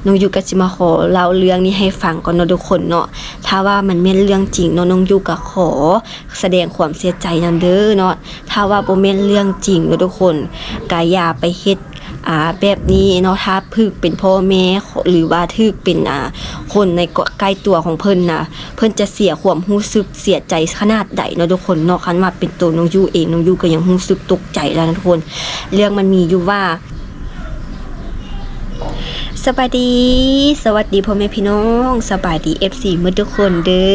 ນ້ອງຢູກໍຊິມາຂໍເລົ່າເລື່ອງນີ້ໃຫ້ຟັງກ່ອນເນາະທຸກຄົນເນາະ. ຖ້າວ່າມັນແມ່ນເລື່ອງຈິງເນາະ ນ້ອງຢູກໍຂໍສະແດງຄວາມເສຍໃຈນຳເດີເນາະ. ຖ້າວ່າບໍ່ແມ່ນເລື່ອງຈິງເນາະທຸກຄົນ ກໍຢ່າໄປເຮັດ ອ່າ ແບບນີ້ເນາະ. ຖ້າຖືກເປັນພໍ່ແມ່ ຫຼືວ່າຖືກເປັນ ອ່າ ຄົນໃນໃກ້ຕົວຂອງເພິ່ນນະ ເພິ່ນຈະເສຍຄວາມຮູ້ສຶກເສຍໃຈຂະໜາດໃດເນາະທຸກຄົນເນາະ. ຄັນວ່າເປັນໂຕນ້ອງຢູເອງ ນ້ອງຢູກໍຍັງຮູ້ສຶກຕົກໃຈແລ້ວນະທຸກຄົນ. ເລື່ອງມັນມີຢູ່ວ່າ ສະບາຍດີ ສະຫວັດດີພໍ່ແມ່ພີ່ນ້ອງ ສະບາຍດີເອັຟຊີໝົດທຸກຄົນເດີ.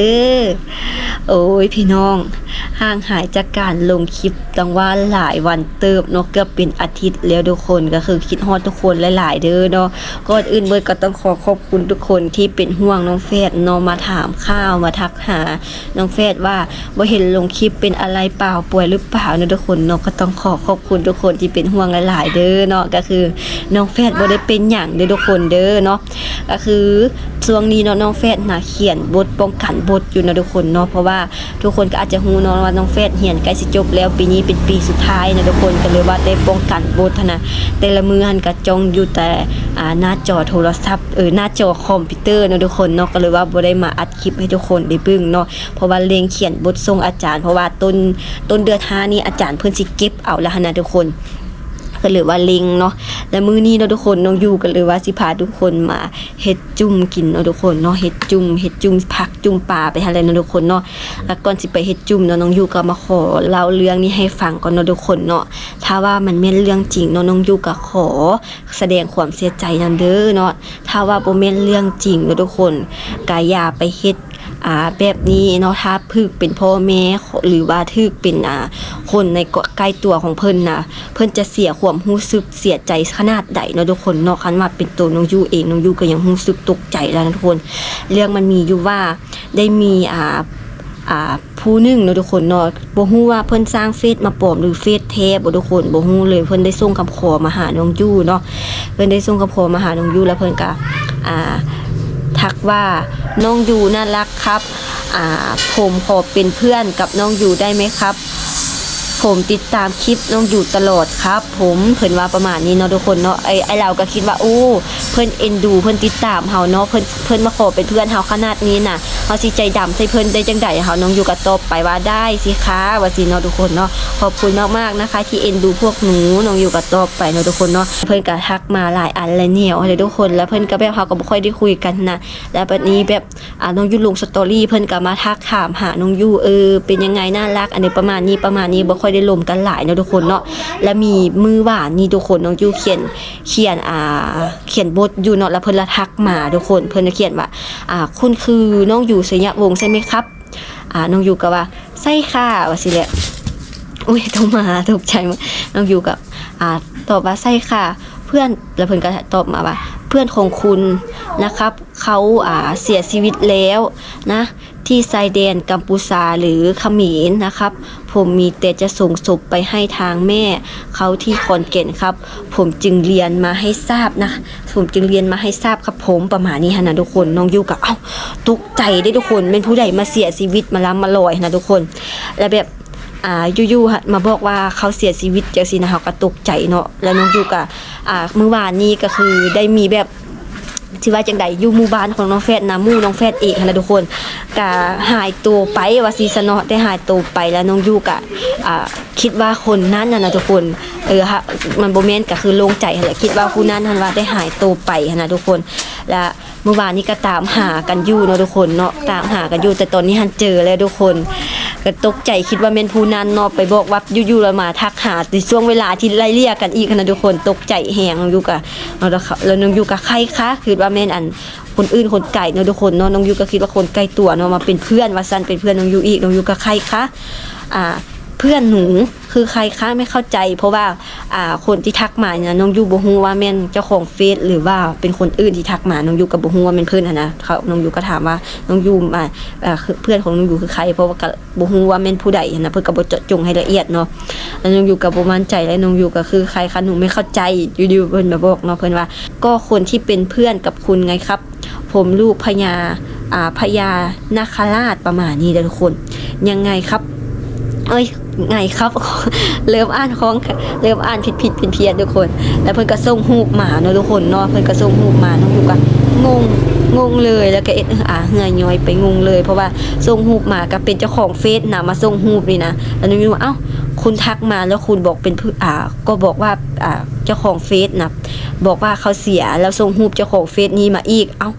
ໂອ້ຍ ພີ່ນ້ອງ ຫ່າງຫາຍຈາກການລົງຄລິບຕັ້ງວ່າຫຼາຍວັນເຕີບເນາະ ເກືອບເປັນອາທິດແລ້ວທຸກຄົນ. ກໍຄືຄິດຮອດທຸກຄົນຫຼາຍໆເດີເນາະ. ກ່ອນອື່ນເບີດກໍຕ້ອງຂໍຂອບຄຸນທຸກຄົນທີ່ເປັນຫ່ວງນ້ອງແຟດເນາະ ມາຖາມຂ່າວ ມາທັກຫານ້ອງແຟດວ່າ ບໍ່ເຫັນລົງຄລິບ ເປັນອະໄລ ປ່າວປ່ວຍຫຼືເປົ່າເນາະທຸກຄົນເນາະ. ກໍຕ້ອງຂໍຂອບຄຸນທຸກຄົນທີ່ເປັນຫ່ວງຫຼາຍໆເດີເນາະ. ກໍຄືນ້ອງແຟດບໍ່ໄດ້ເປັນຫຍັງເດີທຸກຄົນເດີເນາະ. ກໍຄືຊ່ວງນີ້ເນາະ ນ້ອງແຟດນະຂຽນບົດ ປ້ອງກັນບົດຢູ່ເນາະທຸກຄົນເນາະ. ເພາະວ່າທຸກຄົນກໍອາດຈະຮູ້ເນາະວ່າ ນ້ອງແຟດຮຽນໃກ້ຊິຈົບແລ້ວ ປີນີ້ເປັນປີສຸດທ້າຍເນາະທຸກຄົນ. ກໍເລີຍວ່າໄດ້ປ້ອງກັນບົດຫັ້ນນະ ແຕ່ລະມື້ຫັ້ນກໍຈ້ອງຢູ່ແຕ່ ອ່າ ໜ້າຈໍໂທລະສັບ ເອີ ໜ້າຈໍຄອມພິວເຕີເນາະທຸກຄົນເນາະ. ກໍເລີຍວ່າບໍ່ໄດ້ມາອັດຄລິບໃຫ້ທຸກຄົນໄດ້ເບິ່ງເນາະ. ເພາະວ່າເລັ່ງຂຽນບົດສົ່ງອາຈານ ເພາະວ່າຕົ້ນ ຕົ້ນເດືອນຫ້ານີ້ອາຈານເພິ່ນຊິເກັບເອົາແລ້ວຫັ້ນນະທຸກຄົນ. ກໍເລີຍວ່າເລັ່ງເນາະ. ແລະມື້ນີ້ເນາະທຸກຄົນ ນ້ອງຢູກໍເລີຍວ່າຊິພາທຸກຄົນມາເຮັດຈຸ້ມກິນເນາະທຸກຄົນເນາະ. ເຮັດຈຸ້ມ ເຮັດຈຸ້ມຜັກຈຸ້ມປາໄປຫັ້ນແຫຼະເນາະທຸກຄົນເນາະ. ແລະກ່ອນຊິໄປເຮັດຈຸ້ມເນາະ ນ້ອງຢູກໍມາຂໍເລົ່າເລື່ອງນີ້ໃຫ້ຟັງກ່ອນເນາະທຸກຄົນເນາະ. ຖ້າວ່າມັນແມ່ນເລື່ອງຈິງເນາະ ນ້ອງຢູກໍຂໍສະແດງຄວາມເສຍໃຈນຳເດີເນາະ. ຖ້າວ່າບໍ່ແມ່ນເລື່ອງຈິງເນາະທຸກຄົນ ກໍຢ່າໄປເຮັດ ອ່າ ແບບນີ້ເນາະ. ຖ້າຖືກເປັນພໍ່ແມ່ ຫຼືວ່າຖືກເປັນ ອ່າ ຄົນໃນໃກ້ຕົວຂອງເພິ່ນນະ ເພິ່ນຈະເສຍຄວາມຮູ້ສຶກເສຍໃຈຂະໜາດໃດເນາະທຸກຄົນເນາະ. ຄັນວ່າເປັນໂຕນ້ອງຢູເອງ ນ້ອງຢູກໍຍັງຮູ້ສຶກຕົກໃຈແລ້ວນະທຸກຄົນ. ເລື່ອງມັນມີຢູ່ວ່າ ໄດ້ມີ ອ່າ ອ່າ ຜູ້ໜຶ່ງເນາະທຸກຄົນເນາະ ບໍ່ຮູ້ວ່າເພິ່ນສ້າງເຟສມາປອມ ຫຼືເຟສແທ້ບໍ່ທຸກຄົນ ບໍ່ຮູ້ເລີຍ. ເພິ່ນໄດ້ສົ່ງຄຳຂໍມາຫານ້ອງຢູເນາະ ເພິ່ນໄດ້ສົ່ງຄຳຂໍມາຫານ້ອງຢູ ແລ້ວເພິ່ນກໍ ອ່າ ທັກວ່າ ນ້ອງຢູໜ້າລັກຄັບ ອ່າ ຜົມຂໍເປັນເພື່ອນກັບນ້ອງຢູໄດ້ໄໝຄັບ ຜົມຕິດຕາມຄລິບນ້ອງຢູຕະຫຼອດຄັບຜົມ ເພິ່ນວ່າປະມານນີ້ເນາະທຸກຄົນເນາະ. ໄອ້ ໄອ້ລາວກໍຄິດວ່າ ໂອ້ ເພິ່ນເອັນດູ ເພິ່ນຕິດຕາມເຮົາເນາະ ເພິ່ນ ເພິ່ນມາຂໍເປັນເພື່ອນເຮົາຂະໜາດນີ້ນະ ເຮົາຊິໃຈດຳໃສ່ເພິ່ນໄດ້ຈັ່ງໃດ. ເຮົາ ນ້ອງຢູກໍຕອບໄປວ່າ ໄດ້ສິຄະ ວ່າຊີ້ເນາະທຸກຄົນເນາະ. ຂອບຄຸນມາກໆນະຄະທີ່ເອັນດູພວກໜູ ນ້ອງຢູກໍຕອບໄປເນາະທຸກຄົນເນາະ. ເພິ່ນກໍທັກມາຫຼາຍອັນຫຼາຍແນວຫັ້ນແຫຼະທຸກຄົນ ແລ້ວເພິ່ນກໍແບບ ເຮົາກໍບໍ່ຄ່ອຍໄດ້ຄຸຍກັນຫັ້ນນະ. ແລ້ວບັດນີ້ແບບ ອ່າ ນ້ອງຢູລົງສະຕໍຣີ ເພິ່ນກໍມາທັກຖາມຫານ້ອງຢູ ເອີ ເປັນຍັງໄງ ໜ້າລັກ ອັນນີ້ປະມານນີ້ ປະມານນີ້ ບໍ່ຄ່ອຍໄດ້ລົມກັນຫຼາຍເນາະທຸກຄົນເນາະ. ແລ້ວມີມື້ວານນີ້ທຸກຄົນ ນ້ອງຢູຂຽນ ຂຽນ ອ່າ ຂຽນບົດຢູ່ເນາະ ແລ້ວເພິ່ນລະທັກມາທຸກຄົນ ເພິ່ນລະຂຽນວ່າ ອ່າ ຄຸນຄືນ້ອງຢູ ໄຊຍະວົງ ໃຊ່ໄໝຄັບ? ອ່າ ນ້ອງຢູກໍວ່າ ໃຊ່ຄ່ະ ວ່າຊີ້ແຫຼະ. ໂອ້ຍ ໂທມາ ຕົກໃຈໝົດ. ນ້ອງຢູກໍ ອ່າ ຕອບວ່າ ໃຊ່ຄ່ະ ເພື່ອນ ແລ້ວເພິ່ນກໍຕອບມາວ່າ ເພື່ອນຂອງຄຸນນະຄັບ ເຂົາ ອ່າ ເສຍຊີວິດແລ້ວນະ ທີ່ຊາຍແດນກຳປູຊາ ຫຼື ຂະເໝນນະຄັບ ຜົມມີແຕ່ຈະສົ່ງສົບໄປໃຫ້ທາງແມ່ເຂົາທີ່ຂອນແກ່ນຄັບ ຜົມຈຶ່ງລຽນມາໃຫ້ຊາບນະ ຜົມຈຶ່ງລຽນມາໃຫ້ຊາບຄັບຜົມ ປະມານນີ້ຫັ້ນນະທຸກຄົນ. ນ້ອງຢູກໍ ເອົ້າ ຕົກໃຈເດ້ທຸກຄົນ ແມ່ນຜູ້ໃດມາເສຍຊີວິດມາລຳມາລອຍຫັ້ນນະທຸກຄົນ. ແລ້ວແບບ ອ່າ ຢູ່ໆ ມາບອກວ່າເຂົາເສຍຊີວິດຈັ່ງຊີ້ນະ ເຮົາກໍຕົກໃຈເນາະ. ແລ້ວນ້ອງຢູກໍ ອ່າ ມື້ວານນີ້ກໍຄືໄດ້ມີແບບ ຊິວ່າຈັ່ງໃດ ຢູ່ໝູ່ບ້ານຂອງນ້ອງແຟດນະ ໝູ່ນ້ອງແຟດເອງຫັ້ນນະທຸກຄົນ ກະຫາຍໂຕໄປວ່າຊີ້ຊະເນາະ ໄດ້ຫາຍໂຕໄປ. ແລ້ວນ້ອງຢູກະ ອ່າ ຄິດວ່າຄົນນັ້ນຫັ້ນນະທຸກຄົນ ເອີ ມັນບໍ່ແມ່ນ ກະຄືໂລ່ງໃຈຫັ້ນແຫຼະ ຄິດວ່າຜູ້ນັ້ນຫັ້ນວ່າໄດ້ຫາຍໂຕໄປຫັ້ນນະທຸກຄົນ. ແລ້ວມື້ວານນີ້ກະຕາມຫາກັນຢູ່ເນາະທຸກຄົນເນາະ ຕາມຫາກັນຢູ່ ແຕ່ຕອນນີ້ຫັ້ນເຈີແລ້ວທຸກຄົນ ກະຕົກໃຈ ຄິດວ່າແມ່ນຜູ້ນັ້ນເນາະ ໄປບອກວ່າຢູ່ໆລະມາທັກຫາໃນຊ່ວງເວລາທີ່ໄລ່ເລ່ຍກັນອີກຫັ້ນນະທຸກຄົນ ຕົກໃຈແຮງ. ນ້ອງຢູກະ ເນາະ ແລ້ວເຂົາ ແລ້ວນ້ອງຢູກະໄຄຄະ ຄິດວ່າແມ່ນອັນຄົນອື່ນຄົນໄກເນາະທຸກຄົນເນາະ ນ້ອງຢູກະຄິດວ່າຄົນໃກ້ຕົວເນາະ ມາເປັນເພື່ອນວ່າຊັ້ນ ເປັນເພື່ອນນ້ອງຢູອີກ ນ້ອງຢູກະໄຄຄະ ອ່າ ເພື່ອນໜູຄືໃຄຄະ ໄມ່ເຂົ້າໃຈ ເພາະວ່າ ອ່າ ຄົນທີ່ທັກມານີ້ນະ ນ້ອງຢູບໍ່ຮູ້ວ່າແມ່ນເຈົ້າຂອງເຟສ ຫຼືວ່າເປັນຄົນອື່ນທີ່ທັກມາ ນ້ອງຢູກະບໍ່ຮູ້ວ່າແມ່ນເພິ່ນຫັ້ນນະ. ເຂົາ ນ້ອງຢູກະຖາມວ່ານ້ອງຢູ ອ່າ ເພື່ອນຂອງນ້ອງຢູຄືໃຄ ເພາະວ່າກະ ບໍ່ຮູ້ວ່າແມ່ນຜູ້ໃດຫັ້ນນະ ເພິ່ນກໍບໍ່ເຈາະຈົງໃຫ້ລະອຽດເນາະ. ແລ້ວນ້ອງຢູກໍບໍ່ໝັ້ນໃຈ ແລ້ວນ້ອງຢູກໍຄືໃຄຄະ ໜູໄມ່ເຂົ້າໃຈ ຢູ່ໆເພິ່ນມາບອກເນາະ ເພິ່ນວ່າ ກໍຄົນທີ່ເປັນເພື່ອນກັບຄຸນໄງຄັບ ຜົມລູກພະຍາ ອ່າ ພະຍານາຄະລາດ ປະມານນີ້ເດີທຸກຄົນ. ຍັງໄງຄັບ ເອີຍ ໄງຄັບ ເລີ່ມອ່ານຂອງ ເລີ່ມອ່ານຜິດໆພຽນໆທຸກຄົນ. ແລ້ວເພິ່ນກໍສົ່ງຮູບມາເນາະທຸກຄົນເນາະ ເພິ່ນກໍສົ່ງຮູບມາ ນ້ອງຢູກໍ ແລ້ວກໍເອັດອາເຫື່ອຍ້ອຍໄປງົງເລີຍ ເພາະວ່າສົ່ງຮູບມາກໍເປັນເຈົ້າຂອງເຟສນະ ມາສົ່ງຮູບນີ້ນະ. ແລ້ວນ້ອງຢູວ່າ ເອົ້າ ຄຸນທັກມາແລ້ວຄຸນບອກເປັນ ອ່າ ກໍບອກວ່າ ອ່າ ເຈົ້າຂອງເຟສນະ ບອກວ່າເຂົາເສຍ ແລ້ວສົ່ງຮູບເຈົ້າຂອງເຟສນີ້ມາອີກ. ເອົ້າ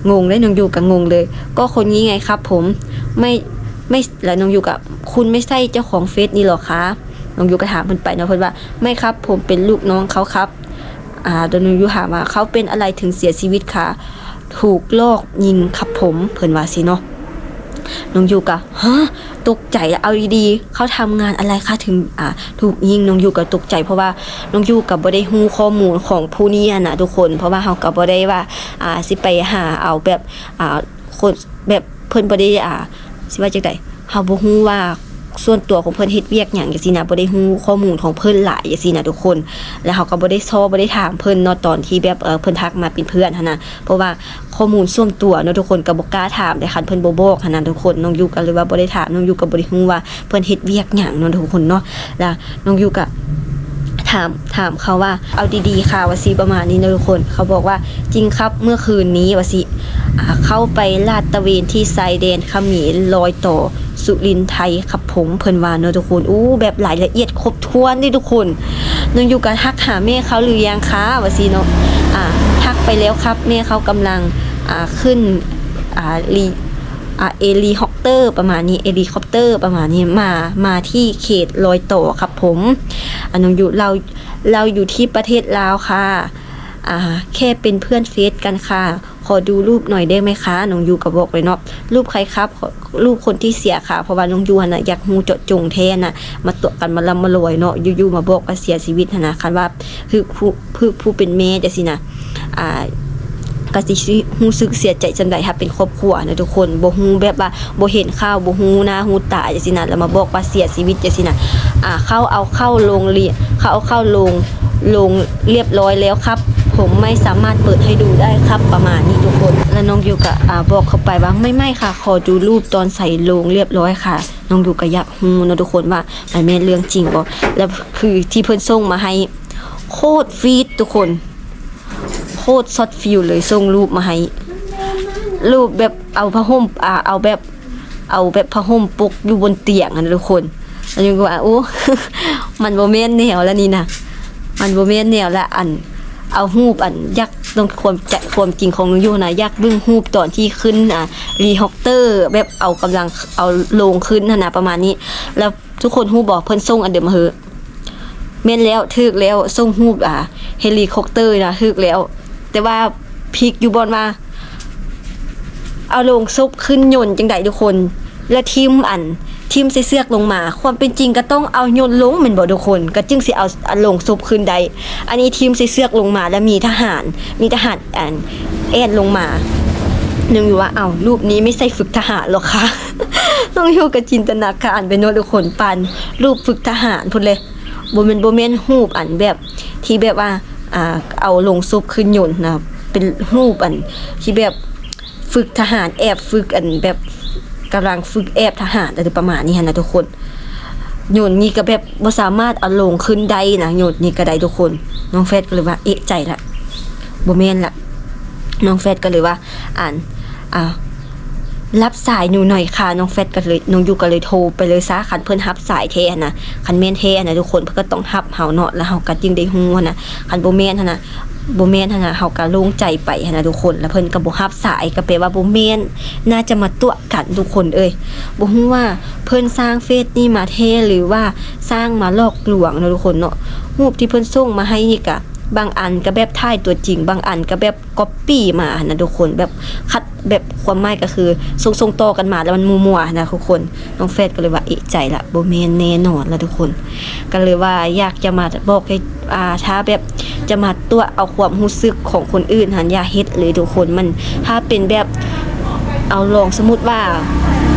ງົງເລີຍ ນ້ອງຢູກໍງົງເລີຍ. ກໍຄົນນີ້ໄງຄັບຜົມ ໄມ່ ໄມ່ ແລ້ວນ້ອງຢູກໍ ຄຸນໄມ່ໃຊ່ເຈົ້າຂອງເຟສນີ້ເຫຼືອຄະ? ນ້ອງຢູກໍຖາມເພິ່ນໄປເນາະ ເພິ່ນວ່າ ໄມ່ຄັບ ຜົມເປັນລູກນ້ອງເຂົາຄັບ. ອ່າ ໂດຍນ້ອງຢູຖາມວ່າ ເຂົາເປັນອະໄລເຖິງເສຍຊີວິດຄະ? ຖືກລອກຍິງຄັບຜົມ ເພິ່ນວ່າຊີ້ເນາະ. ນ້ອງຢູກໍ ຮະ ຕົກໃຈ ເອົາດີໆ ເຂົາທຳງານອະໄລຄະ ເຖິງ ອ່າ ຖືກຍິງ? ນ້ອງຢູກໍຕົກໃຈ ເພາະວ່ານ້ອງຢູກໍບໍ່ໄດ້ຮູ້ຂໍ້ມູນຂອງຜູ້ນີ້ຫັ້ນນະທຸກຄົນ ເພາະວ່າເຮົາກໍບໍ່ໄດ້ວ່າ ອ່າ ຊິໄປຫາເອົາແບບ ອ່າ ຄົນ ແບບເພິ່ນບໍ່ໄດ້ ອ່າ ຊິວ່າຈັ່ງໃດ ເຮົາບໍ່ຮູ້ວ່າສ່ວນຕົວຂອງເພິ່ນເຮັດວຽກຫຍັງຈັ່ງຊີ້ນະ ບໍ່ໄດ້ຮູ້ຂໍ້ມູນຂອງເພິ່ນຫຼາຍຈັ່ງຊີ້ນະທຸກຄົນ. ແລ້ວເຮົາກໍບໍ່ໄດ້ຊໍ ບໍ່ໄດ້ຖາມເພິ່ນເນາະ ຕອນທີ່ແບບ ເອີ ເພິ່ນທັກມາເປັນເພື່ອນຫັ້ນນະ ເພາະວ່າຂໍ້ມູນສ່ວນຕົວເນາະທຸກຄົນ ກໍບໍ່ກ້າຖາມເດ້ ຄັນເພິ່ນບໍ່ບອກຫັ້ນນະທຸກຄົນ. ນ້ອງຢູກໍເລີຍວ່າບໍ່ໄດ້ຖາມ ນ້ອງຢູກໍບໍ່ໄດ້ຮູ້ວ່າເພິ່ນເຮັດວຽກຫຍັງເນາະທຸກຄົນເນາະ. ແລ້ວນ້ອງຢູກໍ ຖາມ ຖາມເຂົາວ່າ ເອົາດີໆ ຄະ ວ່າຊີ້ ປະມານນີ້ເນາະທຸກຄົນ. ເຂົາບອກວ່າ ຈິງຄັບ ເມື່ອຄືນນີ້ ວ່າຊີ້ ອ່າ ເຂົ້າໄປລາດຕະເວນທີ່ຊາຍແດນຂະເໝນ ລອຍຕໍ່ສຸລິນໄທຄັບຜົມ ເພິ່ນວ່າເນາະທຸກຄົນ. ໂອ້ ແບບລາຍລະອຽດຄົບຖ້ວນເດ້ທຸກຄົນ. ນ້ອງຢູກໍ ທັກຫາແມ່ເຂົາຫຼືຍັງຄະ ວ່າຊີ້ເນາະ. ອ່າ ທັກໄປແລ້ວຄັບ ແມ່ເຂົາກຳລັງ ອ່າ ຂຶ້ນ ອ່າ ລີ ອ່າ ເອລີຄອບເຕີ ປະມານນີ້ ເອລີຄອບເຕີ ປະມານນີ້ ມາ ມາທີ່ເຂດລອຍຕໍ່ຄັບຜົມ. ອ່າ ນ້ອງຢູເລົ່າ ລາວຢູ່ທີ່ປະເທດລາວຄ່ະ ອ່າ ແຄ່ເປັນເພື່ອນເຟສກັນຄ່ະ ຂໍດູຮູບໜ້ອຍໄດ້ໄໝຄະ? ນ້ອງຢູກໍບອກໄປເນາະ ຮູບໃຜຄັບ? ຮູບຄົນທີ່ເສຍຄ່ະ ເພາະວ່ານ້ອງຢູຫັ້ນນະຢາກຮູ້ເຈາະຈົງແທ້ນະ ມາຕົວະກັນມາລຳມາລວຍເນາະ ຢູ່ໆມາບອກວ່າເສຍຊີວິດຫັ້ນນະ. ຄັນວ່າ ຄືຜູ້ ຄືຜູ້ເປັນແມ່ຈັ່ງຊີ້ນະ ອ່າ ກໍຊິ ຊິຮູ້ສຶກເສຍໃຈສ່ຳໃດ ຖ້າເປັນຄອບຄົວນະທຸກຄົນ ບໍ່ຮູ້ແບບວ່າ ບໍ່ເຫັນຂ່າວ ບໍ່ຮູ້ໜ້າຮູ້ຕາຈັ່ງຊີ້ນະ ແລ້ວມາບອກວ່າເສຍຊີວິດຈັ່ງຊີ້ນະ. ອ່າ ເຂົາເອົາເຂົ້າໂລງລຽນ ເຂົາເອົາເຂົ້າໂລງ ໂລງລຽບຮ້ອຍແລ້ວຄັບ ຜົມໄມ່ສາມາດເປີດໃຫ້ດູໄດ້ຄັບ ປະມານນີ້ທຸກຄົນ. ແລ້ວນ້ອງຢູກໍ ອ່າ ບອກເຂົາໄປວ່າ ໄມ່ໆ ຄ່ະ ຂໍດູຮູບຕອນໃສ່ໂລງລຽບຮ້ອຍຄ່ະ. ນ້ອງຢູກໍຢາກຮູ້ເນາະທຸກຄົນວ່າ ມັນແມ່ນເລື່ອງຈິງບໍ່ ແລ້ວຄືທີ່ເພິ່ນສົ່ງມາໃຫ້ ໂຄດຟີດທຸກຄົນ ໂຄດຊັອດຟິວເລີຍ ສົ່ງຮູບມາໃຫ້ ຮູບແບບເອົາຜ້າຫົ່ມ ອ່າ ເອົາແບບ ເອົາແບບຜ້າຫົ່ມປົກຢູ່ບົນຕຽງຫັ້ນນະທຸກຄົນ. ອັນນີ້ກໍວ່າ ໂອ້ ມັນບໍ່ແມ່ນແນວລະນີ້ນະ ມັນບໍ່ແມ່ນແນວລະ. ອັນ ເອົາຮູບ ອັນ ຢາກ ຕ້ອງ ຄວາມ ຄວາມຈິງຂອງນ້ອງຢູນະ ຢາກເບິ່ງຮູບຕອນທີ່ຂຶ້ນ ອ່າ ເຮລິຄອບເຕີ ແບບເອົາກຳລັງ ເອົາໂລງຂຶ້ນຫັ້ນນະ ປະມານນີ້. ແລ້ວ ທຸກຄົນຮູ້ບໍ່ ເພິ່ນສົ່ງອັນເດີມມາເຮີ. ແມ່ນແລ້ວ ຖືກແລ້ວ ສົ່ງຮູບ ອ່າ ເຮລິຄອບເຕີນະ ຖືກແລ້ວ. ແຕ່ວ່າພິກຢູ່ບ່ອນວ່າ ເອົາໂລງສົບຂຶ້ນຍົນຈັ່ງໃດທຸກຄົນ ແລ້ວຖິ້ມອັນ ຖິ້ມໃສ່ເຊືອກລົງມາ. ຄວາມເປັນຈິງກໍຕ້ອງເອົາຍົນລົງແມ່ນບໍ່ທຸກຄົນ ກໍຈຶ່ງຊິເອົາ ເອົາໂລງສົບຂຶ້ນໄດ້. ອັນນີ້ຖິ້ມໃສ່ເຊືອກລົງມາ ແລ້ວມີທະຫານ ມີທະຫານ ອັນ ແອນລົງມາ. ນ້ອງຢູວ່າ ເອົ້າ ຮູບນີ້ໄມ່ໃຊ່ຝຶກທະຫານເຫຼືອຄະ? ນ້ອງຢູກໍຈິນຕະນາການໄປເນາະທຸກຄົນ ປານຮູບຝຶກທະຫານພຸ້ນເລີຍ. ບໍ່ແມ່ນ ບໍ່ແມ່ນຮູບອັນແບບ ທີ່ແບບວ່າ ອ່າ ເອົາໂລງສົບຂຶ້ນຍົນນະ ເປັນຮູບອັນທີ່ແບບຝຶກທະຫານ ແອບຝຶກ ອັນແບບກຳລັງຝຶກແອບທະຫານ ອະໄລປະມານນີ້ຫັ້ນນະທຸກຄົນ. ຍົນນີ້ກໍແບບບໍ່ສາມາດເອົາລົງຂຶ້ນໄດ້ນະ ຍົນນີ້ກໍໄດ້ທຸກຄົນ. ນ້ອງແຟດກໍເລີຍວ່າເອະໃຈລະ ບໍ່ແມ່ນລະ. ນ້ອງແຟດກໍເລີຍວ່າ ອັນ ອ່າ ຮັບສາຍໜູໜ້ອຍຄ່ະ. ນ້ອງແຟດກໍເລີຍ ນ້ອງຢູກໍເລີຍໂທໄປເລີຍຊະ ຄັນເພິ່ນຮັບສາຍແທ້ຫັ້ນນະ. ຄັນແມ່ນແທ້ຫັ້ນນະທຸກຄົນ ເພິ່ນກໍຕ້ອງຮັບເຮົາເນາະ ແລ້ວເຮົາກໍຈຶ່ງໄດ້ຮູ້ຫັ້ນນະ. ຄັນບໍ່ແມ່ນຫັ້ນນະ ບໍ່ແມ່ນຫັ້ນນະ ເຮົາກໍໂລ່ງໃຈໄປຫັ້ນນະທຸກຄົນ. ແລ້ວເພິ່ນກໍບໍ່ຮັບສາຍ ກໍແປວ່າບໍ່ແມ່ນ ໜ້າຈະມາຕົວະກັນທຸກຄົນເອີຍ. ບໍ່ຮູ້ວ່າເພິ່ນສ້າງເຟສນີ້ມາແທ້ ຫຼືວ່າສ້າງມາຫຼອກລວງເນາະທຸກຄົນເນາະ. ຮູບທີ່ເພິ່ນສົ່ງມາໃຫ້ນີ້ກະ ບາງອັນກໍແບບຖ່າຍຕົວຈິງ ບາງອັນກໍແບບກັອບປີ້ມາຫັ້ນນະທຸກຄົນ ແບບຄັດ ແບບຄວາມໝາຍກໍຄືສົ່ງ ສົ່ງຕໍ່ກັນມາແລ້ວມັນມົວໆຫັ້ນນະທຸກຄົນ. ນ້ອງແຟດກໍເລີຍວ່າເອະໃຈລະ ບໍ່ແມ່ນແນ່ນອນລະທຸກຄົນ. ກໍເລີຍວ່າຢາກຈະມາບອກໃຫ້ ອ່າ ຖ້າແບບຈະມາຕົວະເອົາຄວາມຮູ້ສຶກຂອງຄົນອື່ນຫັ້ນ ຢ່າເຮັດເລີຍທຸກຄົນ. ມັນ ຖ້າເປັນແບບ ເອົາລອງສົມມຸດວ່າ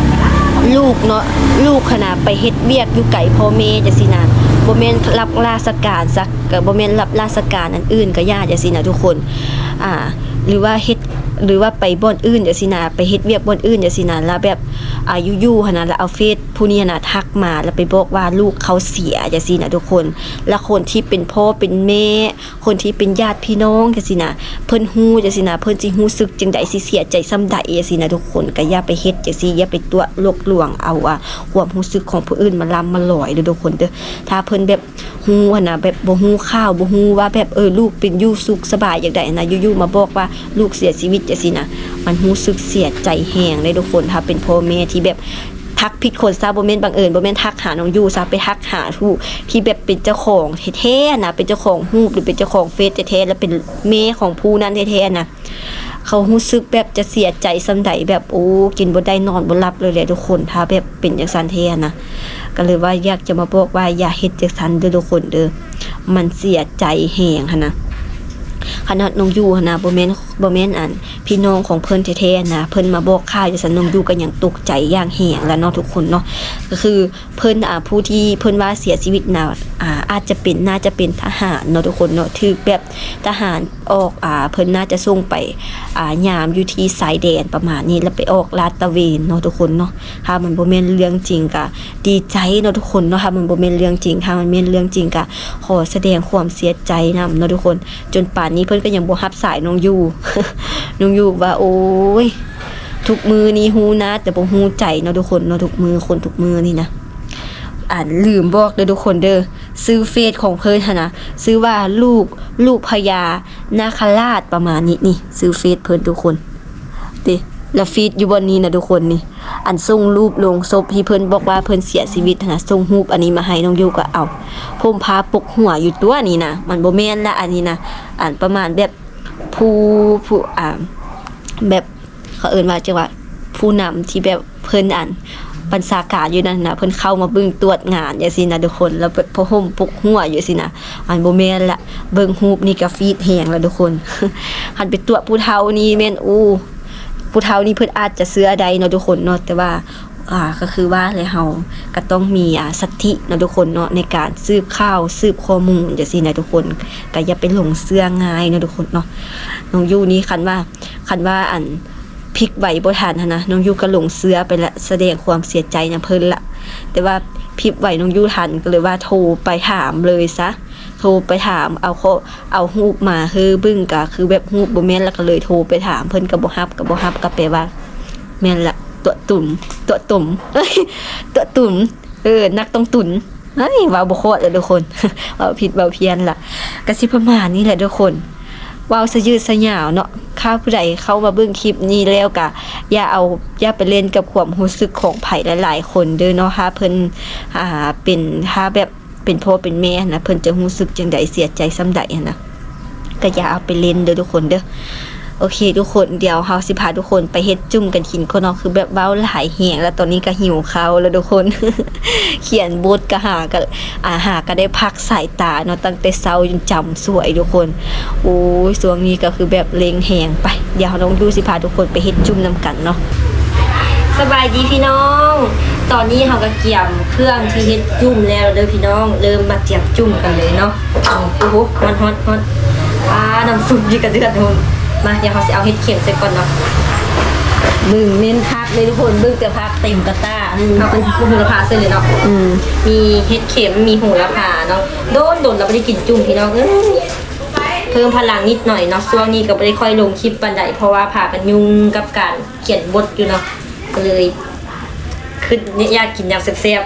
ລູກເນາະ ລູກຫັ້ນນະໄປເຮັດວຽກຢູ່ໄກພໍ່ແມ່ຈັ່ງຊີ້ນະ ບໍ່ແມ່ນຮັບລາຊະການຊະ ກໍບໍ່ແມ່ນຮັບລາຊະການອັນອື່ນກໍຢ່າຈັ່ງຊີ້ນະທຸກຄົນ. ອ່າ ຫຼືວ່າເຮັດ ຫຼືວ່າໄປບ່ອນອື່ນຈັ່ງຊີ້ນະ ໄປເຮັດວຽກບ່ອນອື່ນຈັ່ງຊີ້ນະ ລະແບບ ອ່າ ຢູ່ໆຫັ້ນນະ ລະເອົາເຟສຜູ້ນີ້ຫັ້ນນະທັກມາ ລະໄປບອກວ່າລູກເຂົາເສຍຈັ່ງຊີ້ນະທຸກຄົນ. ລະຄົນທີ່ເປັນພໍ່ເປັນແມ່ ຄົນທີ່ເປັນຍາດພີ່ນ້ອງຈັ່ງຊີ້ນະ ເພິ່ນຮູ້ຈັ່ງຊີ້ນະ ເພິ່ນຊິຮູ້ສຶກຈັ່ງໃດ ຊິເສຍໃຈສ່ຳໃດຈັ່ງຊີ້ນະທຸກຄົນ. ກະຢ່າໄປເຮັດຈັ່ງຊີ້ ຢ່າໄປຕົວະຫຼອກລວງເອົາ ອ່າ ຄວາມຮູ້ສຶກຂອງຜູ້ອື່ນມາລ່ຳມາລອຍເດີທຸກຄົນເດີ. ຖ້າເພິ່ນແບບ ຮູ້ຫັ້ນນະ ແບບບໍ່ຮູ້ຂ່າວ ບໍ່ຮູ້ວ່າແບບ ເອີ ລູກເປັນຢູ່ສຸກສະບາຍຈັ່ງໃດຫັ້ນນະ ຢູ່ໆມາບອກວ່າລູກເສຍຊີວິດຈັ່ງຊີ້ນະ ມັນຮູ້ສຶກເສຍໃຈແຮງເດ້ທຸກຄົນ. ຖ້າເປັນພໍ່ແມ່ທີ່ແບບທັກຜິດຄົນຊະ ບໍ່ແມ່ນບັງເອີນ ບໍ່ແມ່ນທັກຫານ້ອງຢູ່ຊະ ໄປທັກຫາຜູ້ທີ່ແບບເປັນເຈົ້າຂອງແທ້ໆນະ ເປັນເຈົ້າຂອງຮູບ ຫຼືເປັນເຈົ້າຂອງເຟສແທ້ໆ ແລະເປັນແມ່ຂອງຜູ້ນັ້ນແທ້ໆນະ. ເຂົາຮູ້ສຶກແບບຈະເສຍໃຈສ່ຳໃດ ແບບ ໂອ້ ກິນບໍ່ໄດ້ນອນບໍ່ຫຼັບເລີຍແຫຼະທຸກຄົນ ຖ້າແບບເປັນຈັ່ງຊັ້ນແທ້ນະ. ກະເລີຍວ່າຢາກຈະມາບອກວ່າຢ່າເຮັດຈັ່ງຊັ້ນເດີທຸກຄົນເດີ ມັນເສຍໃຈແຮງຫັ້ນນະ. ຂະໜາດນ້ອງຢູ່ຫັ້ນນະ ບໍ່ແມ່ນ ບໍ່ແມ່ນ ອັນ ພີ່ນ້ອງຂອງເພິ່ນແທ້ໆນະ ເພິ່ນມາບອກຂ່າວຈັ່ງຊັ້ນ ນ້ອງຢູ່ກະຍັງຕົກໃຈຢ່າງແຮງລະເນາະທຸກຄົນເນາະ. ກະຄື ເພິ່ນ ອ່າ ຜູ້ທີ່ເພິ່ນວ່າເສຍຊີວິດນະ ອ່າ ອາດຈະເປັນ ໜ້າຈະເປັນທະຫານເນາະທຸກຄົນເນາະ ຖືກແບບທະຫານອອກ ອ່າ ເພິ່ນໜ້າຈະສົ່ງໄປ ອ່າ ຍາມຢູ່ທີ່ຊາຍແດນປະມານນີ້ ລະໄປອອກລາດຕະເວນເນາະທຸກຄົນເນາະ. ຖ້າມັນບໍ່ແມ່ນເລື່ອງຈິງກະດີໃຈເນາະທຸກຄົນເນາະ ຖ້າມັນບໍ່ແມ່ນເລື່ອງຈິງ. ຖ້າມັນແມ່ນເລື່ອງຈິງກະຂໍສະແດງຄວາມເສຍໃຈນຳເນາະທຸກຄົນ. ຈົນປານນີ້ເພິ່ນກະຍັງບໍ່ຮັບສາຍນ້ອງຢູ່ ນ້ອງຢູ່ວ່າ ໂອ້ຍ ທຸກມື້ນີ້ຮູ້ໜ້າແຕ່ບໍ່ຮູ້ໃຈເນາະທຸກຄົນເນາະ ທຸກມື້ ຄົນທຸກມື້ນີ້ນະ. ອັນ ລືມບອກເດີທຸກຄົນເດີ ຊື່ເຟສຂອງເພິ່ນຫັ້ນນະ ຊື່ວ່າ ລູກ ລູກພະຍານາຄະລາດ ປະມານນີ້ ນີ້ຊື່ເຟສເພິ່ນທຸກຄົນ ເດ ລະຟີດຢູ່ບ່ອນນີ້ນະທຸກຄົນນີ້. ອັນ ສົ່ງຮູບໂລງສົບທີ່ເພິ່ນບອກວ່າເພິ່ນເສຍຊີວິດຫັ້ນນະ ສົ່ງຮູບອັນນີ້ມາໃຫ້ນ້ອງຢູ່ ກະເອົາ ຜົມພາປົກຫົວຢູ່ຕົວະນີ້ນະ ມັນບໍ່ແມ່ນລະ ອັນນີ້ນະ ອັນ ປະມານແບບ ຜູ້ ຜູ້ ອ່າ ແບບ ເຂົາເອີ້ນວ່າຈັ່ງວ່າ ຜູ້ນຳທີ່ແບບເພິ່ນ ອັນ ບັນຊາການຢູ່ນັ້ນນະ ເພິ່ນເຂົ້າມາເບິ່ງຕວດງານຈັ່ງຊີ້ນະທຸກຄົນ ລະແບບຜ້າຫົ່ມປົກຫົວຢູ່ຊີ້ນະ ອັນ ບໍ່ແມ່ນລະ. ເບິ່ງຮູບນີ້ກະຟີດແຮງລະທຸກຄົນ ຄັນໄປຕົວະຜູ້ເຖົ້ານີ້ແມ່ນ ໂອ້ ຜູ້ເຖົ້ານີ້ເພິ່ນອາດຈະເຊື່ອໄດ້ເນາະທຸກຄົນເນາະ ແຕ່ວ່າ ອ່າ ກະຄືວ່າແຫຼະ ເຮົາກະຕ້ອງມີ ອ່າ ສະຕິເນາະທຸກຄົນເນາະ ໃນການສືບຂ່າວ ສືບຂໍ້ມູນຈັ່ງຊີ້ນະທຸກຄົນ ກະຢ່າໄປຫຼົງເຊື່ອງ່າຍເນາະທຸກຄົນເນາະ. ນ້ອງຢູ່ນີ້ ຄັນວ່າ ຄັນວ່າ ອັນ ພິກໄວບໍ່ທັນຫັ້ນນະ ນ້ອງຢູ່ກະຫຼົງເຊື່ອໄປລະ ສະແດງຄວາມເສຍໃຈນຳເພິ່ນລະ. ແຕ່ວ່າພິກໄວນ້ອງຢູ່ທັນ ກະເລີຍວ່າໂທໄປຖາມເລີຍຊະ ໂທໄປຖາມ ເອົາຂໍ້ ເອົາຮູບມາໃຫ້ເບິ່ງ ກະຄືແບບຮູບບໍ່ແມ່ນ ລະກະເລີຍໂທໄປຖາມ ເພິ່ນກະບໍ່ຮັບ ກະບໍ່ຮັບ ກະແປວ່າ ແມ່ນລະ ຕົວະຕຸມ ຕົວະຕົມ ເອີຍ ຕົວະຕຸມ ເອີ ນັກຕ້ອງຕຸນ ເອີຍ ເວົ້າບໍ່ຄອດລະທຸກຄົນ ເວົ້າຜິດເວົ້າພຽນລະ. ກະຊິປະມານນີ້ແຫຼະທຸກຄົນ ເວົ້າສະຍືດສະຫຍາວເນາະ. ຖ້າຜູ້ໃດເຂົ້າມາເບິ່ງຄລິບນີ້ແລ້ວກະ ຢ່າເອົາ ຢ່າໄປຫຼິ້ນກັບຄວາມຮູ້ສຶກຂອງໃຜຫຼາຍໆຄົນເດີເນາະ. ຖ້າເພິ່ນ ອ່າ ເປັນ ຖ້າແບບ ເປັນພໍ່ເປັນແມ່ຫັ້ນນະ ເພິ່ນຈະຮູ້ສຶກຈັ່ງໃດ ເສຍໃຈສ່ຳໃດຫັ້ນນະ ກະຢ່າເອົາໄປຫຼິ້ນເດີທຸກຄົນເດີ. ໂອເຄທຸກຄົນ ດຽວເຮົາຊິພາທຸກຄົນໄປເຮັດຈຸ້ມກັນກິນກ່ອນເນາະ ຄືແບບເວົ້າຫຼາຍແຮງລະ ຕອນນີ້ກະຫິວເຂົ້າລະທຸກຄົນ ຂຽນບົດກະຫາກະ ອ່າ ຫາກະໄດ້ພັກສາຍຕາເນາະ ຕັ້ງແຕ່ເຊົ້າຈົນຈຳສວຍທຸກຄົນ. ໂອ້ຍ ຊ່ວງນີ້ກະຄືແບບເລັ່ງແຮງ. ໄປ ດຽວນ້ອງຢູ່ຊິພາທຸກຄົນໄປເຮັດຈຸ້ມນຳກັນເນາະ. ສະບາຍດີພີ່ນ້ອງ ຕອນນີ້ເຮົາກະກຽມເຄື່ອງທີ່ເຮັດຈຸ້ມແລ້ວເດີພີ່ນ້ອງ ເລີ່ມມາຕຽມຈຸ້ມກັນເລີຍເນາະ. ໂອ້ໂຫ ຮ້ອນໆໆ ອ່າ ນ້ຳຊຸບນີ້ກະເດືອດພຸ້ນ. ມາ ດຽວເຮົາຊິເອົາເຫັດເຂັມໃສ່ກ່ອນເນາະ. ເບິ່ງເໝັນຜັກເລີຍທຸກຄົນ ເບິ່ງແຕ່ຜັກເຕັມກະຕ່າ ເອົາໂຫລະພາໃສ່ເລີຍເນາະ. ອືມ ມີເຫັດເຂັມ ມີໂຫລະພາເນາະ. ດົນໆລະບໍ່ໄດ້ກິນຈຸ້ມພີ່ນ້ອງເອີຍ ເພີ່ມພະລັງນິດໜ້ອຍເນາະ. ຊ່ວງນີ້ກະບໍ່ໄດ້ຄ່ອຍລົງຄລິບປານໃດ ເພາະວ່າພາກັນຫຍຸ້ງກັບການຂຽນບົດຢູ່ເນາະ ກະເລີຍຄຶດຢາກກິນແນວແຊບໆ.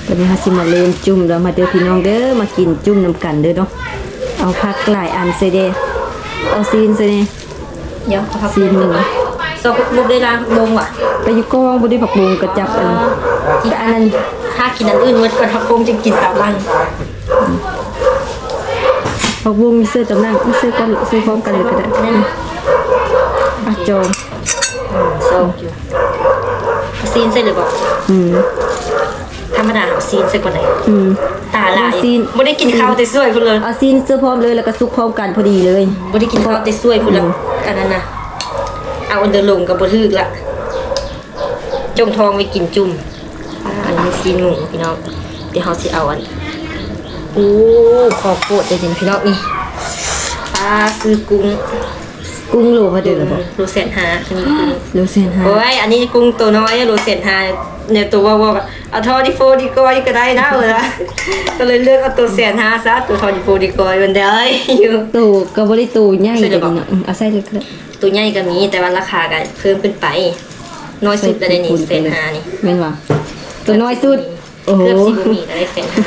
ຕອນນີ້ເຮົາຊິມາເລີ່ມຈຸ້ມແລ້ວ ມາເດີພີ່ນ້ອງເດີ ມາກິນຈຸ້ມນຳກັນເດີເນາະ. ເອົາຜັກຫຼາຍອັນໃສ່ເດ ເອົາຊີ້ນໃສ່ເດ. ດຽວເອົາຜັກບຸ້ງກ່ອນ ບໍ່ໄດ້ລ້າງຜັກບຸ້ງຫວາ ໄປຢູ່ກ້ອງບໍ່ໄດ້ຜັກບຸ້ງກະຈັບອັນ ກະອັນນັ້ນ ຖ້າກິນອັນອື່ນໝົດກ່ອນ ຜັກບຸ້ງຈຶ່ງກິນຕາມຫຼັງ. ຜັກບຸ້ງມີໃສ່ຕາມຫຼັງ ໃສ່ກ່ອນ ໃສ່ພ້ອມກັນເລີຍກະໄດ້. ອ່ະ ຈອງ ອືມ ຊອກຢູ່ ຊີ້ນໃສ່ເລີຍບໍ່? ອືມ ທຳມະດາເອົາຊີ້ນໃສ່ກ່ອນເດ. ອືມ ຕາຫຼາຍ ຊີ້ນ ບໍ່ໄດ້ກິນເຂົ້າແຕ່ຊ່ວຍພຸ້ນເລີຍ ເອົາຊີ້ນໃສ່ພ້ອມເລີຍ ລະກະສຸກພ້ອມກັນພໍດີເລີຍ. ບໍ່ໄດ້ກິນເຂົ້າແຕ່ຊ່ວຍພຸ້ນລະ ອືມ ອັນນັ້ນນະ ເອົາອັນດຽວລົງກະບໍ່ຖືກລະ ຈົ່ງທ້ອງໄວ້ກິນຈຸ້ມ. ອ່າ ອັນນີ້ຊີ້ນໝູພີ່ນ້ອງ ດຽວເຮົາຊິເອົາອັນ ໂອ້ ຂອງໂປດເລີຍພີ່ນ້ອງນີ້ ອ່າ ຊື່ກຸ້ງ ກຸ້ງໂລເທົ່າໃດລະບໍ? ໂລແສນຫ້າ ອັນນີ້ກຸ້ງ ໂລແສນຫ້າ. ໂອ້ຍ ອັນນີ້ກຸ້ງໂຕນ້ອຍ ໂລແສນຫ້າ ແນວໂຕເວົ້າໆ ເອົາທໍ່ດີໂຟດີກອຍກໍໄດ້ນະ ວ່າ ກໍເລີຍເລືອກເອົາໂຕແສນຫ້າຊະ ໂຕທໍ່ດີໂຟດີກອຍມັນໄດ້ຢູ່. ໂຕກໍບໍ່ໄດ້ໂຕໃຫຍ່ ໃສ່ເລີຍບໍ? ເອີ ເອົາໃສ່ເລີຍກໍໄດ້. ໂຕໃຫຍ່ກໍມີ ແຕ່ວ່າລາຄາກໍເພີ່ມຂຶ້ນໄປ ນ້ອຍສຸດລະເດນີ້ ແສນຫ້ານີ້ ແມ່ນບໍ່? ໂຕນ້ອຍສຸດ ໂອ້ ເກືອບຊິບໍ່ມີລະເດ ແສນຫ້າ.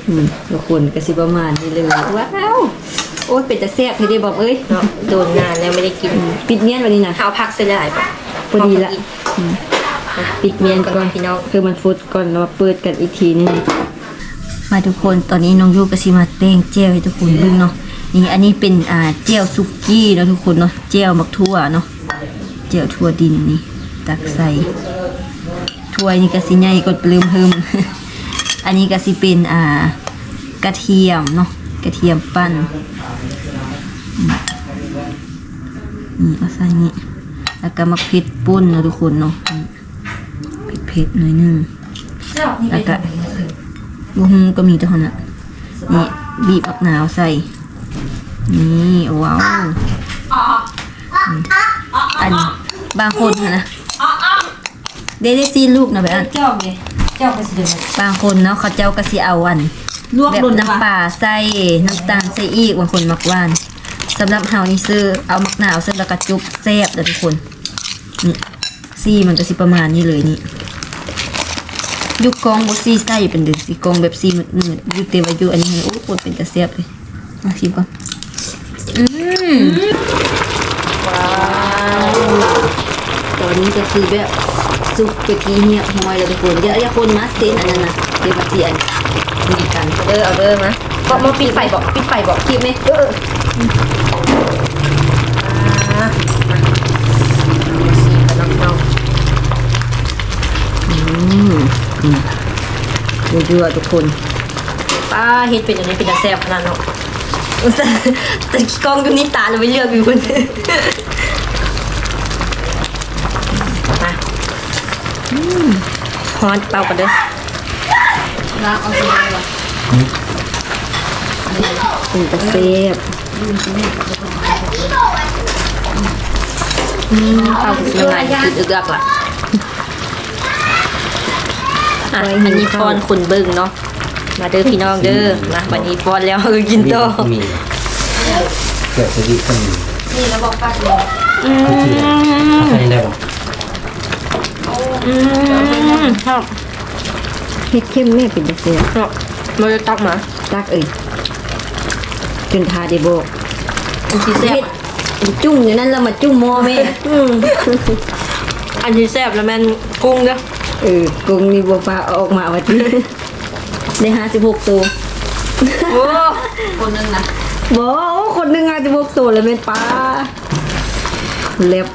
ອືມ ທຸກຄົນ ກໍຊິປະມານນີ້ເລີຍ. ວ້າວ ໂອ້ຍ ເປັນຕາແຊບແທ້ເດບອບເອີຍ ເນາະ ໂດນນານແລ້ວບໍ່ໄດ້ກິນ. ອືມ ປິດມ້ຽນບັດນີ້ນະ ເອົາຜັກໃສ່ຫຼາຍ ພໍດີລະ. ອືມ ປິດມ້ຽນກ່ອນ ພີ່ນ້ອງ ເພື່ອມັນຟົດກ່ອນ ແລ້ວມາເປີດກັນອີກທີໜຶ່ງ. ມາທຸກຄົນ ຕອນນີ້ນ້ອງຢູກໍຊິມາແຕ່ງແຈ່ວໃຫ້ທຸກຄົນເບິ່ງເນາະ. ນີ້ ອັນນີ້ເປັນ ອ່າ ແຈ່ວສຸກີ້ເນາະທຸກຄົນເນາະ ແຈ່ວໝາກຖົ່ວເນາະ ແຈ່ວຖົ່ວດິນນີ້ ຕັກໃສ່ ຖ້ວຍນີ້ກໍຊິໃຫຍ່ກວ່າເລີ່ມເພີ່ມ. ອັນນີ້ກໍຊິເປັນ ອ່າ ກະທຽມເນາະ ກະທຽມປັ່ນ ອືມ ນີ້ເອົາໃສ່ນີ້ ແລ້ວກໍໝາກເຜັດປົ່ນເນາະທຸກຄົນເນາະ. ເຜັດໆ ໜ້ອຍໜຶ່ງ ແລ້ວກະບໍ່ຮູ້ກໍມີແຕ່ຫັ້ນນະ. ນີ້ ບີບໝາກນາວໃສ່ ນີ້ ວ້າວ ອັນບາງຄົນຫັ້ນນະ ເດ ໄດ້ຊີ້ນລູກນະ ແບບນັ້ນ ບາງຄົນເນາະ ເຂົາເຈົ້າກໍຊິເອົາອັນ ແບບນ້ຳປາໃສ່ ນ້ຳຕານໃສ່ອີກ ບາງຄົນມັກຫວານ. ສຳລັບເຮົານີ້ຊື້ເອົາໝາກນາວໃສ່ ແລ້ວກໍຈຸບ ແຊບເດີທຸກຄົນ. ນີ້ ສີມັນກໍຊິປະມານນີ້ເລີຍນີ້ ຢູ່ກ້ອງບໍ່ສີໃສປານໃດ ຊິກ້ອງແບບສີມືດໆ ຢູ່ ແຕ່ວ່າຢູ່ອັນນີ້ ໂອ້ ໂຄດເປັນຕາແຊບເລີຍ. ມາຊີມກ່ອນ ອືມ ວ້າວ ຕອນນີ້ກໍຄືແບບສຸກເປັນທີ່ຮຽບຮ້ອຍແລ້ວທຸກຄົນ. ດຽວ ດຽວຄົນມາເສັ້ນອັນນັ້ນນະ ດຽວມາຊິອັນນີ້ກັນ ເອີ ເອົາເດີມາ. ບໍ່ ບໍ່ ປິດໄຟບໍ ປິດໄຟບໍ ຄລິບນີ້ ເອີ ອ່າ ມາ ມາຊີມກັນເນາະ ພີ່ນ້ອງ. ອືມ ອືມ ຢູ່ໆ ທຸກຄົນ ປ້າ ເຮັດເປັນອັນນີ້ ເປັນຕາແຊບຂະໜາດເນາະ. ແຕ່ກ້ອງຢູ່ນີ້ ຕາລະໄປເລືອກຢູ່ພຸ້ນ. ມາ ອືມ ຮ້ອນ ເປົ່າກັນເດີ. ເປັນຕາແຊບ ອືມ ເອົານ້ຳລາຍກິນເອືອກໆ ລະ. ອ່ະ ອັນນີ້ປ້ອນຄົນເບິ່ງເນາະ. ມາເດີພີ່ນ້ອງເດີ ມາ ບັດນີ້ປ້ອນແລ້ວເຮົາກໍກິນຕໍ່. ມີ ເກືອບຈະດີກວ່ານີ້ ມີລະບອກປັກເລີຍ. ອືມ ໃສ່ໄດ້ບໍ່? ອືມ ເຮັດເຂັ້ມແມ່ເປັນຕາແຊບ. ບໍ່ໄດ້ຕັກມາ ຕັກເອີຍ ຈົນຖ້າໄດ້ບອກ ມັນຊິແຊບ. ຈຸ້ມຢູ່ນັ້ນ ແລ້ວມາຈຸ້ມໝໍ້ແມ່. ອືມ ອັນທີ່ແຊບລະແມ່ນກຸ້ງເດີ. ເອີ ກຸ້ງນີ້ບໍ່ຟ້າວເອົາອອກມາວ່າຕິ. ໄດ້ຫ້າສິບຫົກໂຕ. ໂອ້ ຄົນໜຶ່ງນະ ບໍ່ ໂອ້ ຄົນໜຶ່ງຫ້າສິບຫົກໂຕລະແມ່ນ ປ້າ ແລັບ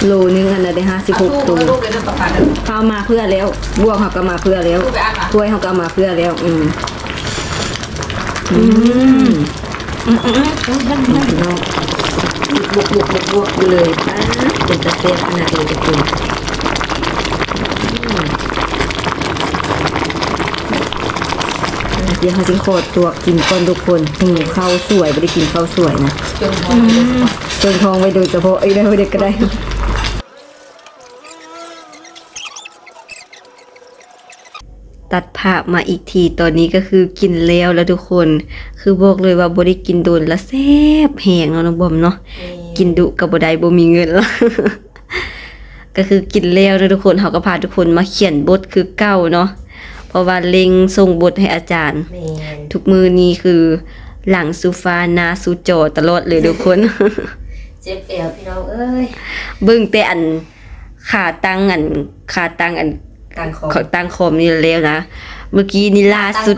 ໂລໜຶ່ງຫັ້ນນະ ໄດ້ຫ້າສິບຫົກໂຕ. ເຮົາມາເພື່ອແລ້ວ ບ່ວງເຮົາກໍມາເພື່ອແລ້ວ ຖ້ວຍເຮົາກໍມາເພື່ອແລ້ວ. ອືມ ອືມ ອືມ ອືມ ອືມ ພີ່ນ້ອງ ບວກໆໆໆ ຢູ່ເລີຍ. ປ້າ ເປັນຕາແຊບຂະໜາດເລີຍທຸກຄົນ. ອືມ ດຽວເຮົາຊິຂໍຕົວກິນກ່ອນທຸກຄົນ. ຫິວເຂົ້າສວຍ ບໍ່ໄດ້ກິນເຂົ້າສວຍນະ ອືມ ເຊິ່ງທ້ອງໄວ້ໂດຍສະເພາະ. ເອີ ໄດ້ ບໍ່ໄດ້ກໍໄດ້. ຕັດພາບມາອີກທີ ຕອນນີ້ກໍຄືກິນແລ້ວລະທຸກຄົນ. ຄືບອກເລີຍວ່າບໍ່ໄດ້ກິນດົນລະ ແຊບແຮງເນາະ ນ້ອງບອມເນາະ. ແມ່ນ ກິນດຸກໍບໍ່ໄດ້ ບໍ່ມີເງິນລະ. ກໍຄືກິນແລ້ວເນາະທຸກຄົນ ເຮົາກໍພາທຸກຄົນມາຂຽນບົດຄືເກົ່າເນາະ ເພາະວ່າເລັ່ງສົ່ງບົດໃຫ້ອາຈານ. ແມ່ນ ທຸກມື້ນີ້ຄືຫຼັງຊູຟ້າໜ້າຊູຈໍຕະຫຼອດເລີຍທຸກຄົນ. ເຈັບແອວພີ່ນ້ອງເອີຍ ເບິ່ງແຕ່ອັນ ຂາຕັ້ງອັນ ຂາຕັ້ງອັນ ຕັ້ງຄອມ ຂອງຕັ້ງຄອມນີ້ແລ້ວນະ. ມື້ກີ້ນີ້ລ່າສຸດ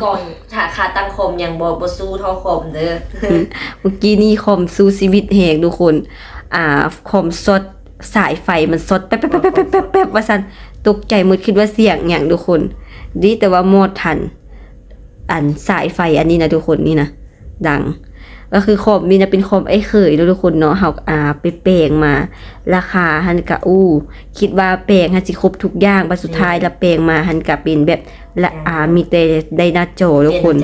ຂາຕັ້ງຄອມຍັງບໍ່ ບໍ່ສູ້ເທົ່າຄອມເດີ. ອືມ ມື້ກີ້ນີ້ຄອມສູ້ຊີວິດແຮງທຸກຄົນ. ອ່າ ຄອມຊັອດ ສາຍໄຟມັນຊັອດແປັບໆໆໆວ່າຊັ້ນ. ຕົກໃຈໝົດ ຄິດວ່າສຽງຫຍັງທຸກຄົນ. ດີແຕ່ວ່າມອດທັນ ອັນສາຍໄຟອັນນີ້ນະທຸກຄົນ ນີ້ນະ ດັງ. ກໍຄືຄອມນີ້ນະເປັນຄອມອ້າຍເຂີຍເນາະທຸກຄົນເນາະ ເຮົາ ອ່າ ໄປແປງມາ ລາຄາຫັ້ນກະ ໂອ້ ຄິດວ່າແປງຫັ້ນຊິຄົບທຸກຢ່າງ ບັດສຸດທ້າຍລະແປງມາຫັ້ນກະເປັນແບບ ລະ ອ່າ ມີແຕ່ໄດ້ໜ້າຈໍທຸກຄົນ.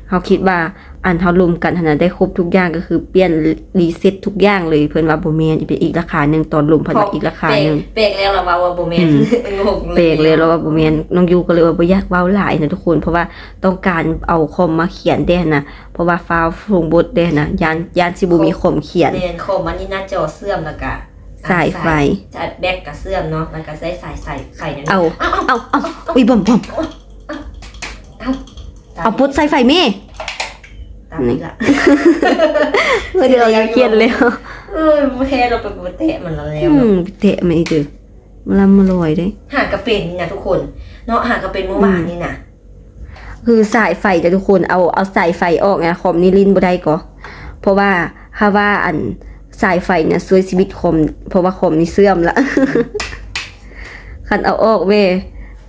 ເຮົາຄິດວ່າ ອັນເຮົາລົມກັນຫັ້ນນະ ໄດ້ຄົບທຸກຢ່າງ ກໍຄືປ່ຽນ ຣີເຊັດທຸກຢ່າງເລີຍ. ເພິ່ນວ່າບໍ່ແມ່ນ ອີກ ເປັນອີກລາຄາໜຶ່ງ, ຕອນລົມເພິ່ນວ່າອີກລາຄາໜຶ່ງ. ແປກ ແປກແລ້ວລະວ່າ ວ່າບໍ່ແມ່ນ. ອືມ ງົງເລີຍ ແປກແລ້ວລະວ່າບໍ່ແມ່ນ. ນ້ອງຢູກໍເລີຍວ່າບໍ່ຢາກເວົ້າຫຼາຍນະທຸກຄົນ ເພາະວ່າຕ້ອງການເອົາຄອມມາຂຽນແດ່ຫັ້ນນະ ເພາະວ່າຟ້າວສົ່ງບົດແດ່ຫັ້ນນະ ຢ້ານ ຢ້ານຊິບໍ່ມີຄອມຂຽນ. ແມ່ນ ຄອມອັນນີ້ໜ້າຈໍເສື່ອມ ແລ້ວກະ ສາຍໄຟ ສາຍ ສາຍແບັດກະເສື່ອມເນາະ ແລ້ວກະໃຊ້ສາຍ ສາຍໄຟນັ້ນ. ເອົາ ເອົາ ເອົາ ເອົາ ອຸ້ຍ ບອມ ບອມ ເອົາ ເອົາ ເອົາ ປົດສາຍໄຟແມ່. ຕາມອີກລະ ເອີ ດຽວເຮົາຂຽນແລ້ວ. ເອີ ບໍ່ແທ້ ເຮົາໄປ ໄປແຕະມັນແລ້ວ ອືມ ເນາະ ໄປແຕະມັນອີກເດີ ມາລຳມາລອຍເດ້. ຫາກະເປັນນີ້ນະທຸກຄົນເນາະ ຫາກະເປັນມື້ວານນີ້ນະ. ອືມ ຄືສາຍໄຟເດີທຸກຄົນ ເອົາ ເອົາສາຍໄຟອອກນະ ຄອມນີ້ຫຼິ້ນບໍ່ໄດ້ກໍ ເພາະວ່າ ຖ້າວ່າອັນສາຍໄຟນະຊ່ວຍຊີວິດຄອມ ເພາະວ່າຄອມນີ້ເສື່ອມລະ. ຄັນເອົາອອກແມ່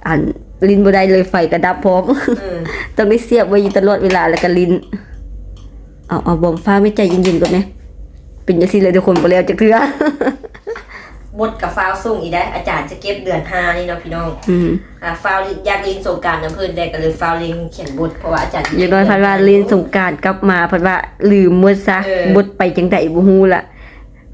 ອັນ ຫຼິ້ນບໍ່ໄດ້ເລີຍ ໄຟກະດັບພ້ອມ. ເອີ ຕ້ອງໄດ້ສຽບໄວ້ຢູ່ຕະຫຼອດເວລາ ແລ້ວກະຫຼິ້ນ. ເອົາ ເອົາ ບອມ ຟ້າວແມ່ ໃຈເຢັນໆກ່ອນແມ່. ເປັນຈັ່ງຊີ້ແຫຼະທຸກຄົນ ບໍ່ແລ້ວຈັກເທື່ອ. ບົດກະຟ້າວສົ່ງອີກໄດ໋ ອາຈານຈະເກັບເດືອນຫ້ານີ້ເນາະພີ່ນ້ອງ. ອືມ ອ່າ ຟ້າວຢາກຫຼິ້ນສົງການນຳເພິ່ນແດ່ ກະເລີຍຟ້າວເລັ່ງຂຽນບົດ ເພາະວ່າອາຈານ ຢ່າງນ້ອຍພັດວ່າຫຼິ້ນສົງການກັບມາ ພັດວ່າລືມໝົດຊະ. ເອີ ບົດໄປຈັ່ງໃດບໍ່ຮູ້ລະ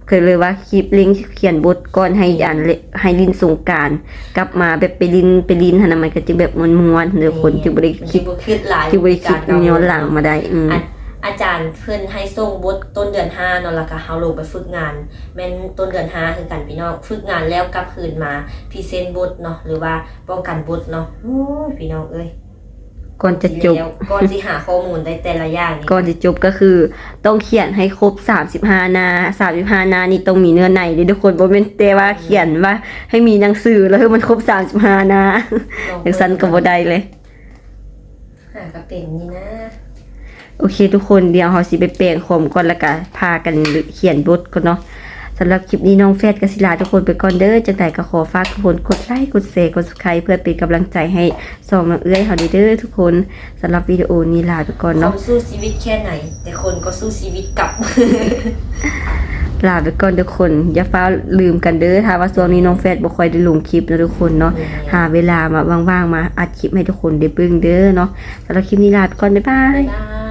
ກໍເລີຍວ່າຄີບເລັ່ງຂຽນບົດກ່ອນໃຫ້ ອືມ ອັນ ໃຫ້ຫຼິ້ນສົງການ ກັບມາແບບໄປຫຼິ້ນ ໄປຫຼິ້ນຫັ້ນນະ ມັນກໍຈຶ່ງແບບມ່ວນໆ ທຸກຄົນ ແມ່ນ ຈຶ່ງບໍ່ໄດ້ຄິດ ມັນຊິບໍ່ຄິດຫຼາຍ ຈຶ່ງບໍ່ໄດ້ຄິດຍ້ອນຫຼັງມາໄດ້. ອືມ ອັນ ອາຈານເພິ່ນໃຫ້ສົ່ງບົດຕົ້ນເດືອນຫ້າເນາະ ແລ້ວກະເຮົາລົງໄປຝຶກງານ ແມ່ນຕົ້ນເດືອນຫ້າຄືກັນພີ່ນ້ອງ. ຝຶກງານແລ້ວກັບຄືນມາພຣີເຊັນບົດເນາະ ຫຼືວ່າປ້ອງກັນບົດເນາະ. ໂອ້ຍ ພີ່ນ້ອງເອີຍ ກ່ອນຈະຈົບ ກ່ອນຊິຫາຂໍ້ມູນໄດ້ແຕ່ລະຢ່າງນີ້ ກ່ອນຊິຈົບກໍຄືຕ້ອງຂຽນໃຫ້ຄົບສາມສິບຫ້າໜ້າ. ສາມສິບຫ້າໜ້ານີ້ຕ້ອງມີເນື້ອໃນເດ້ທຸກຄົນ ບໍ່ແມ່ນແຕ່ວ່າຂຽນວ່າໃຫ້ມີໜັງສື ແລ້ວໃຫ້ມັນຄົບສາມສິບຫ້າໜ້າ ຈັ່ງຊັ້ນກໍບໍ່ໄດ້ເລີຍ. ຫາກະເປັນນີ້ນະ. ໂອເຄທຸກຄົນ ດຽວເຮົາຊິໄປແປງຄອມກ່ອນ ແລ້ວກະພາກັນຂຽນບົດກ່ອນເນາະ. ສຳລັບຄລິບນີ້ນ້ອງແຟດກໍຊິລາທຸກຄົນໄປກ່ອນເດີ. ຈັ່ງໃດກໍຂໍຝາກທຸກຄົນກົດໄລ ກົດແຊ ກົດ Subscribe ເພື່ອເປັນກຳລັງໃຈໃຫ້ຊ່ອງນ້ອງເອື້ອຍເຮົາເດີທຸກຄົນ. ສຳລັບວິດີໂອນີ້ລາໄປກ່ອນເນາະ. ຄວາມສູ້ຊີວິດແຄ່ໄຫນ ແຕ່ຄົນກໍສູ້ຊີວິດກັບ. ລາໄປກ່ອນທຸກຄົນ ຢ່າຟ້າວລືມກັນເດີ ຖ້າວ່າຊ່ວງນີ້ນ້ອງແຟດບໍ່ຄ່ອຍໄດ້ລົງຄລິບເນາະທຸກຄົນເນາະ. ແມ່ນ ຫາເວລາມາວ່າງໆ ມາອັດຄລິບໃຫ້ທຸກຄົນໄດ້ເບິ່ງເດີເນາະ. ສຳລັບຄລິບນີ້ລາໄປກ່ອນ ບາຍບາຍ ບາຍບາຍ.